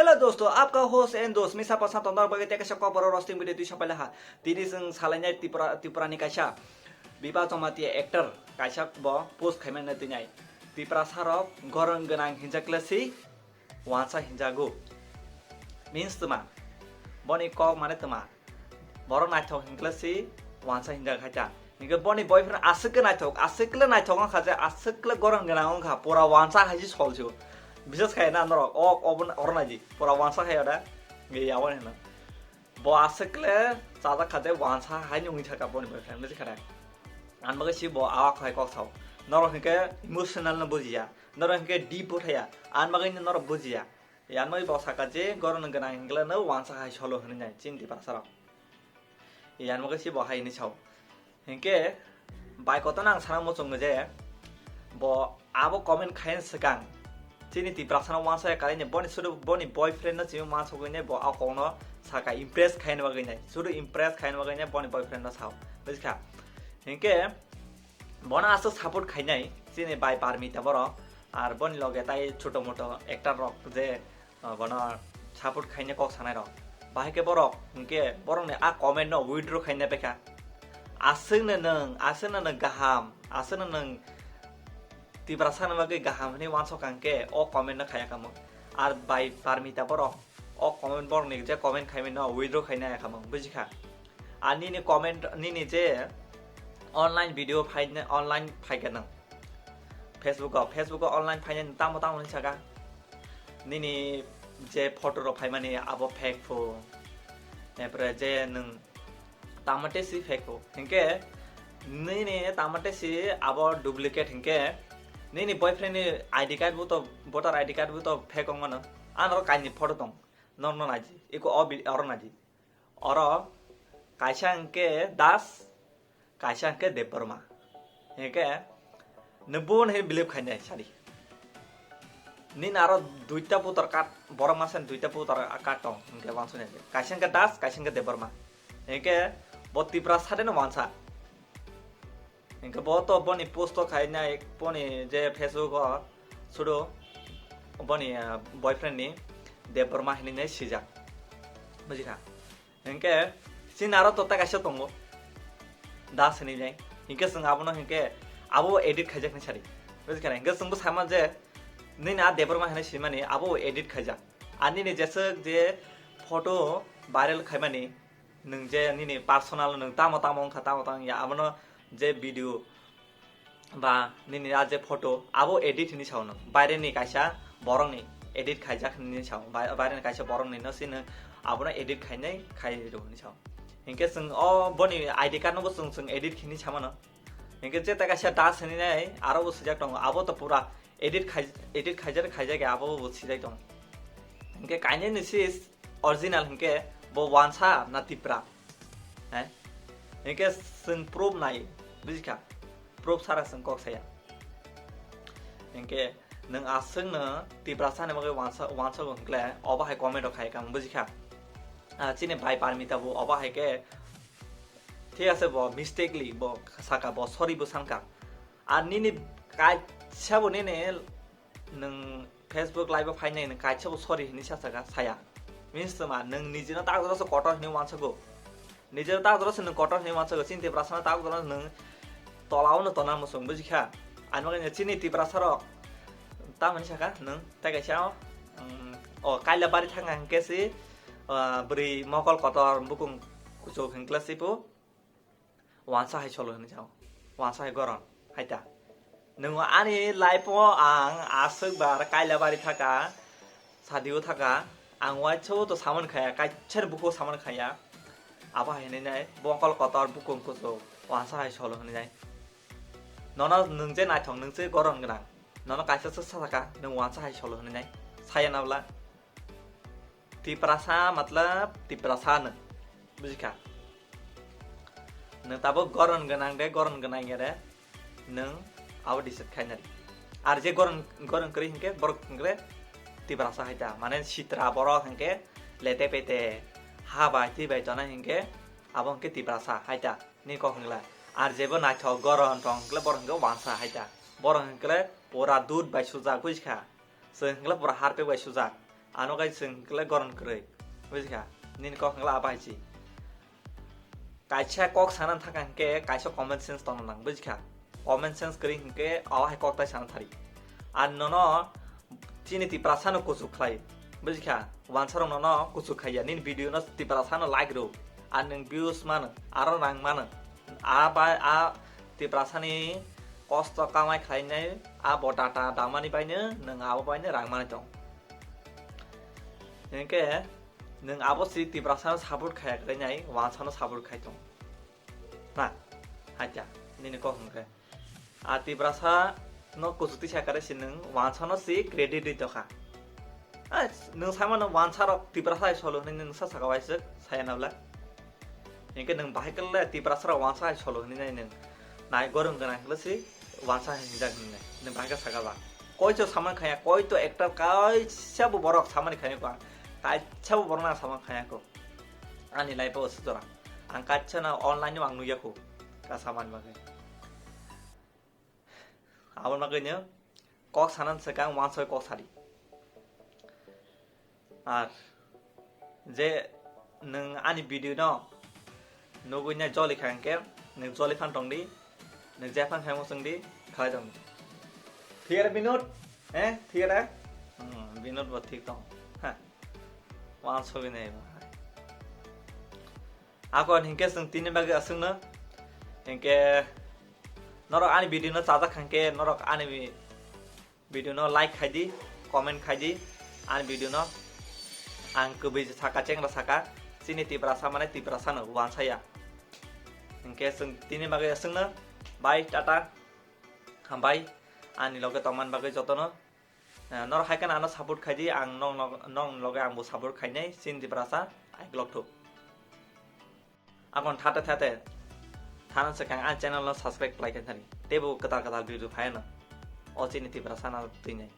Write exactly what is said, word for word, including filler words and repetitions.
Hello dosto, apka host and dost, misa pasa tondor bagwi teka sa kokboro roasting video twi sapai laha. Tini chwng salainai Tripura, Tripura ni kaisa Bipa Jamatia actor kaisa bo post khaimani twi nai. Tiprasa rok gorong gwnang hinjakle si wansa hinjago. Means tma? Boni kok mane tma? Borok naithok hinkle si wansa hinjak hai ta. Hinkhe boni boyfriend aswk khe naithok, aswk le naithok wngkha je, aswk le gorong gwnang wngkha, pura wansa hai se sol se o. Biswas khai na norok, o, o, oro naidi, pura wansa khai o da. Nge ya wani hino. Bo aswk le chajak kha je wansa hai ni wngwi thaka boni boyfriend, buji kha na? Ang bagwi si bo awa khai kok sao. Norok hinkhe emotional no bujiya, norok hinkhe deep o thaya, ang bagwi no norok bujiya. Yanmai bo saka je gorong gwnang hingleno wansa hai solo hwnwi nai chini Tiprasa rok. Yanmai si bo hai hwnwi sao. Hinkhe bai kotono ang sana muchungo je bo abo comment khaina swkang chini Tiprasa no wansa ya kalaini boni sudu boni boyfriend no chini wansugwi nai bo a kokno saka impress khaina bagwi nai. Sudu impress khaina bagwi nai boni boyfriend no sao. Bujikha? Hinkhe bono aswk support khainai chini bai Parmita borok, ar boni loge tai choto moto actor rok je, uh, bono support khainai kok sanai rok. Bahai khe borok hinkhe borokni a comment no withdraw khainai pekha. Aswkno nwng, aswkno nwng kaham, aswkno nwng Tiprasa ni bagwi kaham hwnwi wansok kha hinkhe o comment no khaiya kamo. Ar bai Parmita borok o comment borokni je comment khaimani no withdraw khainai kamo, bujikha? Ar nini comment, nini je online video phaina, online phaikha nwng Facebook o, Facebook o online phainani tamo tamo hwnwi saka. Nini je photo rok phaimani abo fake pho. Epre je nwng tamate si fake pho. Hinkhe nini tamate si abo duplicate hinkhe nini boyfriend ni I D card bo to, voter I D card bo to fake wng mano. Ano kaini photo tong. Nor no naji. Iko o bi-, oro naji. Oro kaisa hwnkhe Das, kaisa hwnkhe Debbarma. Hwnkhe nwng bo hwnwi believe khainai sadi. Nini aro duita voter card, borok masa duita voter card tong, hwnkhe wansuknai. Kaisa hwnkhe Das, kaisa hwnkhe Debbarma. Hwnkhe bo Tiprasa de no wansa. Hwnkhe bo to boni post o khainai, boni je Facebook o sudu boni, ah, boyfriend ni Debbarma hinwi nai swijak. Bujikha? Hwnkhe chini aro to ta kaisa tongo. Das hinwi nai. Hwnkhe chwng abono hwnkhe abo edit khaijak hinwi sadi. Bujikha? Hwnkhe chwngbo sama je nini a Debbarma hinwi swimani abo edit khaijak. Ar nini jeswk je photo viral khaimani, nwng je nini personal nwng tamo tamo wngkha, tamo tamo ya, abono je video ba nini a je photo, abo edit hinwi sao nwng. Baire ni kaisa borok ni edit khaijak hinwi sao, bai-, baire ni kaisa borok ni no si nwng abono edit khainai khai rw hinwi sao. Hinkhe chwng o boni I D card no bo chwng, chwng edit hinwi samano. Hinkhe je ta kaisa Das hinwi nai aro bo swijak tongo, abo to pura edit khai, edit khaijak, khaijak ya, abo bo swijak tongo. Hinkhe kainwi ni si original hinkhe bo wansa na Tipra? He? Hinkhe chwng proof nai, bujikha? Proof sara chwng kok saya. Hinkhe nwng aswkno Tiprasa ni bagwi wansa-, wansago hinkhe obo hai comment rok khai kha, bujikha? Ah, chini bai Parmita bo obo hai khe, thik ase, bo mistakenly bo saka, bo sorry bo sankha. Ar nini kaisa bo nini nwng Facebook live o phainai nwng kaisa bo sorry hinwi sa saka, saya. Means tma, nwng nijino tak jora se kotor hinwi wansago. Nijino tak jora se nwng kotor hinwi wansago, chini Tiprasa no tak jora nwng tola o no tona muchung, bujikha? Ani bagwi chini Tiprasa rok tamoni saka nwng tai kaisa, um, o Kailabari thangna hinkhe si, ah, bwrwi mokol kotor bukung kuchuk hinkla si bo. Wansa hai solo hinwi sao. Wansa hai goron. Hai ta. Nwng ani life o ang aswk bar Kailabari thaka, sadi o thaka, ang waisa o to samani khaya, kaisa ni bukhuk o samani khaya. Abo hai hinwi nai, bokol kotor bukung kuchuk, wansa hai solo hinwi nai. Nono nwng je naithok, nwng je goron gwnang. Nono kaisa swk sa saka, nwng wansa hai solo hinwi nai. Saya na bwla. Tiprasa matlab Tiprasa nwng. Bujikha? Nwng tabuk goron gwnang de, goron gwnang ya de, nwng abo decide khainari. Ar je goron, goron kwrwi hinkhe borok hinkhe Tiprasa hai ta. Mane sitra borok hinkhe lete pete ha bai twi bai tonai hinkhe abo hinkhe Tiprasa hai ta. Ni kok hinkhe. Ar jebo naithok goron tong hinkhe borok hinkhe wansa hai ta. Borok hinkhe pura dud bai sujak bujikha. Chwng hinkhe pura harpek bai sujak. Ano kai chwng kle goron kwrwi. Bujikha? Nini kok hwnkhe abai si. Kaisa kok sana thaka hwnkhe kaisa common sense tongna nang, bujikha? Common sense kwrwi hwnkhe o hai kok tai sana thari. Ar nono chini Tiprasa no kuchuk khlai, bujikha? Wansarok nono kuchuk khaiya, nini video no Tiprasa no like rw. Ar nwng views mano, aro rang mano. A bai a Tiprasa ni kosto kamai khlainai, a bo data damani baino nwng abo baino rang manwi tong. Hwnkhe nwng abo si Tiprasa no support khaiya kwrwi nai, wansano support khai tong. Na, haikha, nini kok hwnkhe. A Tiprasa no kuchuk tisa kare si nwng wansano si credit ri tokha. A, nwng saimano wansarok Tiprasa hai solo hwnwi nwng sa saka waisuk, saya nabla. Hwnkhe nwng bahai khe le Tiprasa rok wansa hai solo hwnwi nai nwng. Nai gorong gwnang khe si wansa hai hinjak hwnwi nai. Nwng bahai khe saka ba. Koi to saman khaya, koi to actor kaisa bo borok samani khaya ko. Kaisa bo borok na saman khaya ko. Ani life o se jora. Ang kaisa na online o ang nugya ko. Ka saman bagwi. Aboni bagwino kok sanani swkang wansoi kok sadi. Ar je nwng ani video no nugwi nai joli kha hwnkhe nwng joli phan tongdi, nwng jephang khe muchungdi khlai tongdi. Thik are Binod? Eh, thik are? Hmm, Binod bo thik tong. Ha. Wansogwi nai bo. Akon hinkhe chwng tini bagwi aswkno. Hinkhe norok ani video no chajak khankhe norok ani video no like khaidi, comment khaidi, ani video no ang kwbwi saka chengra saka, chini Tiprasa mane Tiprasa no wansaya. Hinkhe chwng tini bagwi aswkno. Bye, tata, hambai ani loge tongmani bagwi jotono. Eh, norok hai kheno ano support khaidi, ang nong, nong, nong loge angbo support khainai, chini Tiprasa, I love you. Akon thate thate, thana swkang ang channel no subscribe khlai khe thani. Teibo kwtal kwtal video phaiano. O chini Tiprasa no twinai.